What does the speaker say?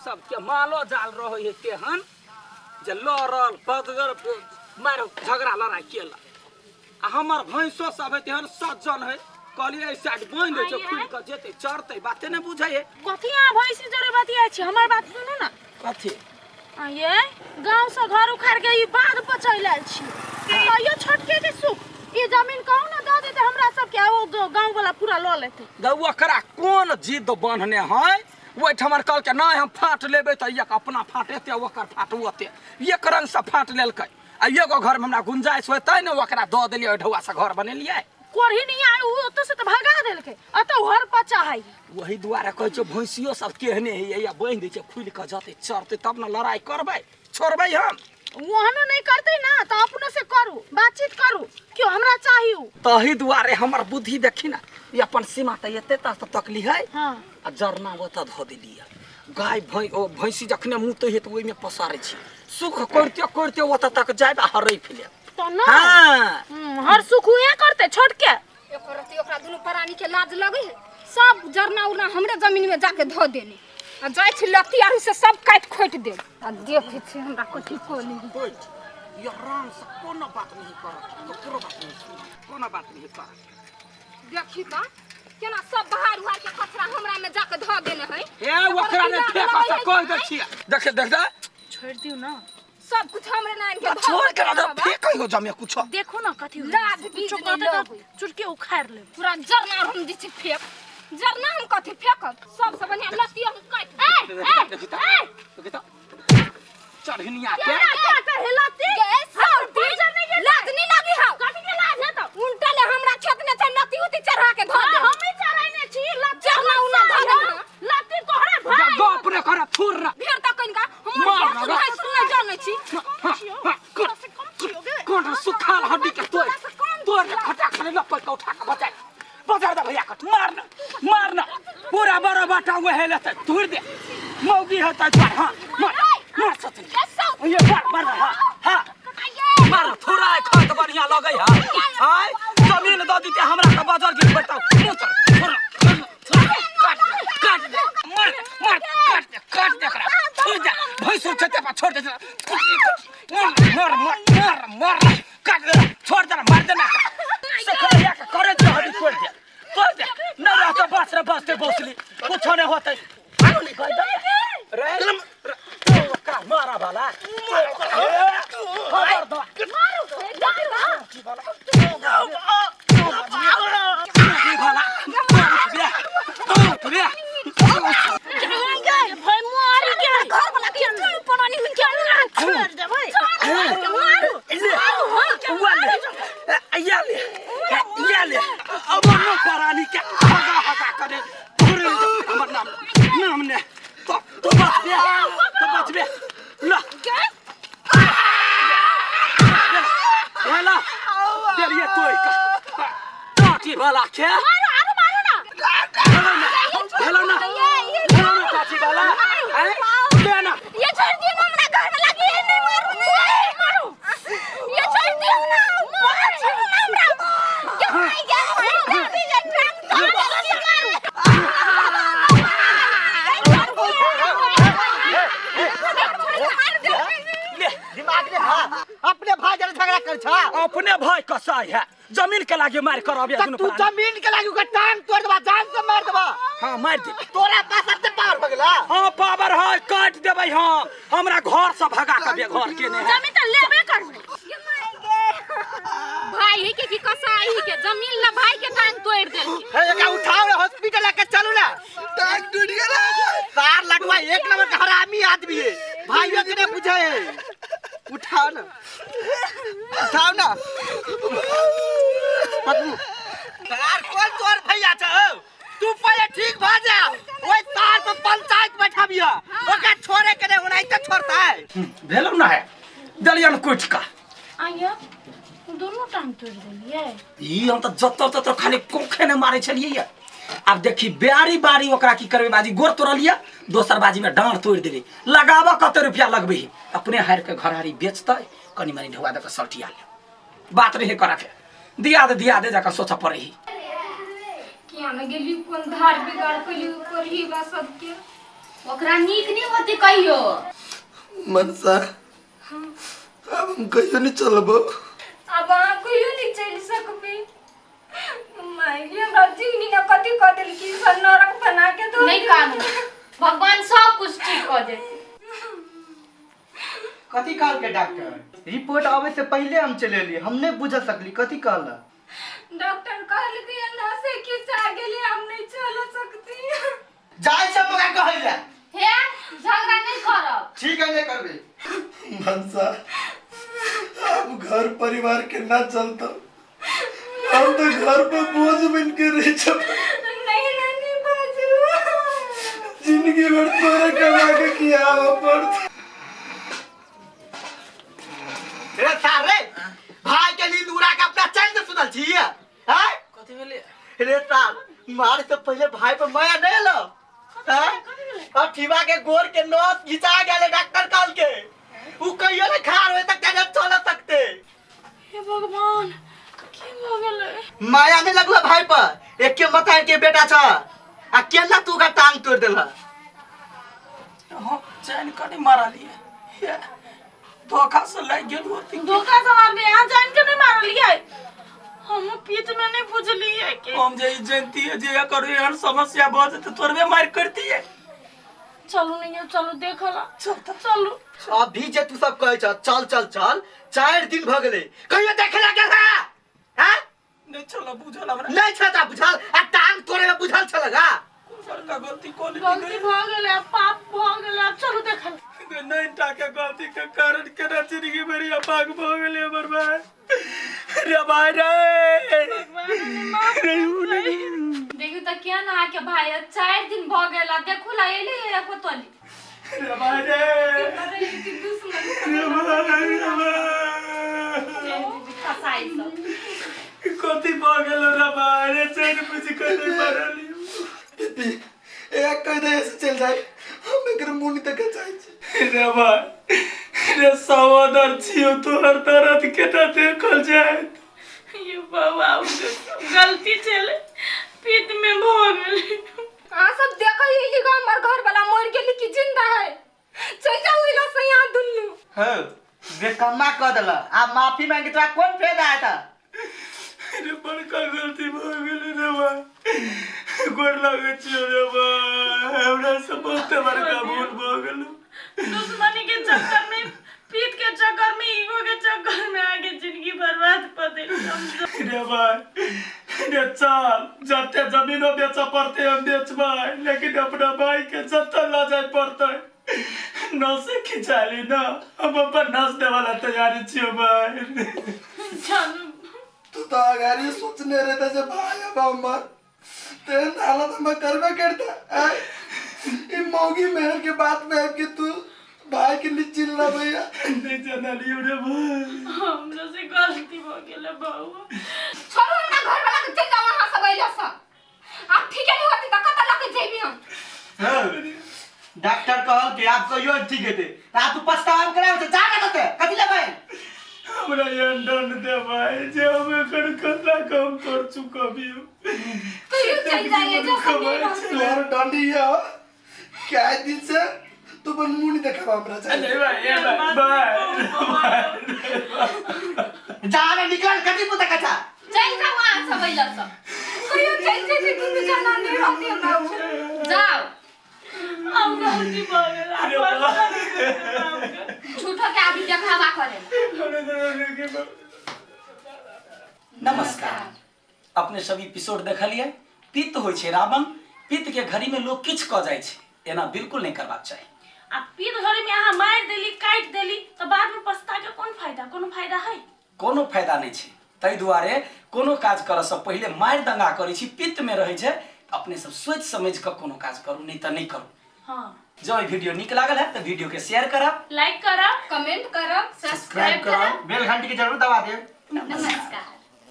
सबके मालो जाल रहै है तेहन जे लड़ल बदगर मारि झगड़ा लड़ाइ केलक। आ हमर भैंसो सब है तेहन सज्जन है, कहलियै एहि साइड बान्हि दै छै, खुलि कऽ जेतै चरतै, बाते नहि बुझै है। कथी अहाँ भैंसी जोरे बतियाइ छी? हमर बात सुनू ना। कथी? आ ये गांव से घर उखाड़ के ई बाध पर चलि आयल छी, कहियो छोटके के सुख ई जमीन कहू ना दऽ देते हमरा सबके, आ ओ गांव वाला पूरा लऽ लेते। गौ ओकरा कोन जिद बान्हने है? ओहिठाम कहलकै नहि हम फाट लेबै तऽ एक अपना फाट एते ओकर फाट ओते, एक रंगसँ फाट लेलकै। आ एगो घरमे हमरा गुंजाइश होय तै ने ओकरा दऽ देलियै, ओहि ढौआसँ घर बनेलियै। कोढ़ी नहीं आय उ ओतऽ से तऽ भगा देलकै, अतऽ घर पर चाहै। वही दुआरे कहै छियै भैंसियो सब केहने होइए, या बान्हि दै छियै खुलि कऽ जतै चरतै तब ने लड़ाइ करबै, छोड़बै हम। ओहनो नहीं करतै ना तऽ अपनो से करू, बातचीत करू, क्यों हमरा चाही उ। तही दुआरे हमर बुद्धि देखी ना, ई अपन सीमा तऽ एते तक तकली है। आ जरना ओतऽ धऽ देलियै। गाय भैं ओ भैंसी जखने मुतै है तऽ ओहिमे पसारै छी, सुख करिते करिते ओतऽ तक जायब आ हरैफ लेब। तऽ ना। हाँ। हर सुख उहे करतै छोटके। एको रत्ती ओकरा दुनू प्राणी के लाज लगे है? सब जरना उरना हमरे जमीन में जाके धो देने, आ जाइ छी लत्ती आर से सब काटि खोटि देब, आ देखै छी हमरा कथी कोली। बैठ ये आराम से, कोनो बात नहीं करत, ककरो बात नहीं सुन, कोनो बात नहीं करत। देखी तऽ केना सब बाहर उहार के कचरा हमरा में जाके धो देने है। ए ओकरा ने फेंक से कह दे छियै, देख देख दे। छोड़ दियौ ना। सब कुछ हमरे नाम के आ धो छोड़ के देने ना हबा। फेंक हो जमे कुछ। देखो ना कथी होई। लाज बीज कुछो नहीं कहतै तऽ लगै। चुटके उखाड़ि लेब। पूरा जरना हम दै छी फेंक, जरना हम कथी फेंकब? सबसे बढ़िया लत्ती हम काटि देब। ए, देखी ए, तऽ, ए, देखी तऽ चढ़निया के केना काटै है लत्ती? गे, सब दिन लाज नहीं लगी हौ? कथी के लाज है तऽ? उल्टा ले हमरा खेत में छै लत्ती उत्ती चढ़ा के धऽ दे। हमही चढ़ैने छी लत्ती। जरना उना धऽ दे ना। लत्ती तोहरे भाई। गप ने कर थुर ना। भेड़ तऽ कनिका हमर मार सासु ना। भाई सुन नहि जानै छी। कोन सुखाल हड्डी के तोड़ तोड़ के खटा खटे लपट के उठा के बचाए बचा दे भैया कट मार ना, मार ना, पूरा बड़ा बाटा हुए है लेते तोड़ दे मौगी है तो हां मार मार सच ये मार मार हां हां मार थोड़ा खत बढ़िया लगे है आय जमीन द दीते हमरा के बाजार गिर बताओ मुंह तर थोड़ा काट दे, काट दे मार मार काट दे, काट दे एकरा छोड़ दे भैंसुर छते पर छोड़ दे, मार मार मार मार मार काट दे छोड़ दे मार दे ना सखरिया के करे दे हड्डी तोड़ दे, तोड़ दे न रहते बस रे बस ते बसली कुछ नहीं होते आरो नहीं कह दे रे रे, ओकरा मारा वाला खबर दो की वाला तू बे भाई मारी के घर वाला के दुनू प्राणी में के छोड़ देबै, मारू ले या ले या ले अब न परानी के हगा हगा करे तोरे हमर नाम नाम ने तो तो बचबे, तो बचबे ल हेला देलिए तोय का काटी वाला के मारू आरो मारू ना। हेलो ना, हेलो ना काटी वाला हैं ले ना। ये छोड़ दियो ना हमरा घर में लगी है, नहीं मारू नहीं मारू, ये छोड़ दियो ना, मारू छोड़ ना हमरा के भाई के भाई के ट्रक तो मारू। ले दिमाग ने भा अपने भाई जरे झगड़ा कर छा। अपने भाई कसाई है, जमीन के लागे मार कर अबे त दुनू तू प्राणी। जमीन के लागे ओकर टांग तोड़ देबा, जान से मार देबा। हां मार दे। तोरा पास अब पावर भगला। हां पावर है, काट देबै हम, हमरा घर से भगा के बेघर के ने है। जमीन तऽ लेबे करबै। भाई के की कसाई के जमीन ला भाई के टांग तोड़ देलकै। हे एकरा उठाओ रे, हॉस्पिटल लेके चलू ना। टांग टूट गेल। सार लडुआ एक नंबर के हरामी आदमी है, भाइयों के नहीं बुझे है। उठाओ ना, उठाओ ना। पकड़ू। सार कौन तोर भैया छौ? तू पहले ठीक भ जा, ओइ सार पर पंचायत बैठाबिया, ओकरा छोड़े के नहीं, ओनाहिते छोड़ता है। भेलौ ना है देलियन कुटि का। आइयो दुनू टांग तोड़ देलियै। ई हम तऽ जतऽ ततऽ खाली कोखे ने मारै छलियै या। आब देखी बारी बारी ओकरा की करबै, बाजी गोर तोड़लियै, दोसर बाजी में डाँड़ तोड़ि देबै, लगाबऽ कते रुपया लगबै है, अपने हारि के घरहारी बेचतै, कनि मनि ढौआ दऽ कऽ सल्टिया लेब, बात नहीं करऽ के, दिया दे दिया दे जाकर सोचऽ पड़ै है। किया न गेली कोन धार बिगाड़ कली करही बा सबके। ओकरा नीक नहीं होती कहियो। मनसा अब हम कहियो नहीं चलबो। अब अहाँ कहियो नहीं चलि सकबी। माय हमरा जिंदगी ने कथी कऽ देलकी, सब नरक बना के दो। नहीं कानू, भगवान सब कुछ ठीक कऽ देते। कथी कहल के डॉक्टर? रिपोर्ट आवे से पहले हम चले एली, हम नहीं बुझ सकली कथी कहला। डॉक्टर कहल कि नसे खिंचा गेली, हम नहीं चल सकती। जाय से मगा कहै ले। हे झगड़ा नहीं करब। ठीक है, नहीं करबे। मनसा अब घर परिवार के ना चलता, हम तो घर पे बोझ बन के रह जब। नहीं नानी बाजू, जिंदगी भर तोरे कमा के किया पड़ता। रे सारे भाई के नींद उड़ा के अपना चैन से सुतल छी हैं? कथी भेलै? रे सार मारे से पहले भाई पर माया नहीं लो हैं? अब ठीवा के गोर के नस घिचा गेले डॉक्टर कहल के, उ कहियो नहीं खार होए तक नहीं चल सकते। हे भगवान की भऽ गेलै? माया नहीं लगलो भाई पर, एके मतार के बेटा छ आ केना तू का टांग तोड़ देला। हाँ चैन कनी मारलिए, धोखा से लागि गेल होती। धोखा से मारलिए? अहाँ जान के नहीं मारलिए, हम पीत में नहीं बुझलिए कि हम जे ई जानतिए जे एकर एहन समस्या भऽ जेतै तोरबे मारि करतिए। चलू नहीं चलू देखला। चल तऽ चलू। अभी जे तू सब कहै छ चल चल चल, 4 दिन भऽ गेलै कहियो देखे ला गेल है? हैं? नहीं चल बुझल हमरा। नहीं छल त बुझल, आ टांग तोड़े में बुझल छल गा। कोन बड़का गलती कऽ लेली? गलती भऽ गेलै, आब पाप भऽ गेलै, आब चलू देखल। नहीं टाके गलती के कारण केना जिंदगी भरि अपाग भऽ गेलै हमर भाई। रे भाई रे, रे उ नहीं। देखियो तऽ केहन अहाँके भाई है, 4 दिन भऽ गेल आ देखू ला एलै एको तोली। रे भाई रे, रे भाई, रे भाई फसाई सब कथी भऽ गेल रे भाई रे, चैन बुझि कऽ नहीं मारलियौ। पीपी एक कह दे ऐसे चल जाए, हम एकर मुंह नहीं देखे चाहे छी। रे भाई रे, सहोदर छियौ तोहर, दर्द केना देखल जायत। ये बाबा गलती छलै, पीत में भऽ गेलै। अहाँ सब देखै एली ग हमर घर वाला मरि गेली कि जिंदा है? चल जाओ इला से यहाँ दुन्नू। हाँ बेकम्मा कह देला, आ माफी मांगे तोरा कौन फायदा है ता? रे बड़का गलती भऽ गेलै रे भाई, गोर लागै छियौ रे भाई, हमरा से बहुते बड़का भूल भऽ गेलौ। दुश्मनी के चक्कर में, पीत के चक्कर में, ईगो के चक्कर में आके जिंदगी बर्बाद कर देली हम सब। रे भाई रे चल, जते जमीनो बेचऽ पड़तै हम बेचबै, लेकिन अपना भाई के जतऽ लऽ जाय पड़तै नसे खिंचाली ना, हम अपन नस देवा ला तैयारी छियौ भाई। चलू। तू तो अगाड़ी सोचने रहता जे भाई अब हमर तेहन हालत हम करबे करता। आय ई मौगी महल के बात में आबि के तू भाई के लिए चिल्ला भैया। नहीं जानलियौ रे भाई, हमरा से गलती भऽ गेलै बउआ। छोड़ू हमरा घर वाला के, चल जाओ अहाँ सब अइला से। आब ठीके नहीं होती त कतऽ लऽ के जेबी हम? हाँ डॉक्टर कहल कि आप कहियो ठीक हेतै, आ तू पछतावा करे जा ना कते कथी लेबै? हमरा एहन दंड दे भाई जे हम एकर कतना कम तोड़ चुकबियौ। कहियो चल जाइए जो सब नहीं रहती। तोहर डंडी है क्या दिन से तू अपन मुंह नहीं देखा हमरा चाहे। नहीं भाई, ए भाई, भाई, जा ना निकल कथी पुता कथा। चल जाओ अहाँ सब अइला से। कहियो चल जेबी दुनू जना नहीं रहती हमरा। जाओ। अब गलती भऽ गेल, आब झूठो के अभी देखावा करे। नमस्कार, अपने सब एपिसोड देखलिए। पित्त होइ छै रावण, पित्त के घड़ी में लोग किछु कऽ जाइ छै, एना बिल्कुल नहीं करबाक चाही। आ पीत घड़ी में अहाँ मारि देली, काटि देली तऽ बाद में पछता के कोन फायदा? कोनो फायदा है? कोनो फायदा नहीं छै। ताहि दुआरे कोनो काज करऽ से पहिले मारि दंगा करै छी, पित्त में रहै छै, अपने सब सोचि समझि कऽ कोनो काज करू, नहीं तऽ नहीं करू। हाँ जँ ई वीडियो नीक लागल है तऽ वीडियो के शेयर करब, लाइक करब, कमेंट करब, सब्सक्राइब करब, बेल घंटी के जरूर दबा देब। नमस्कार।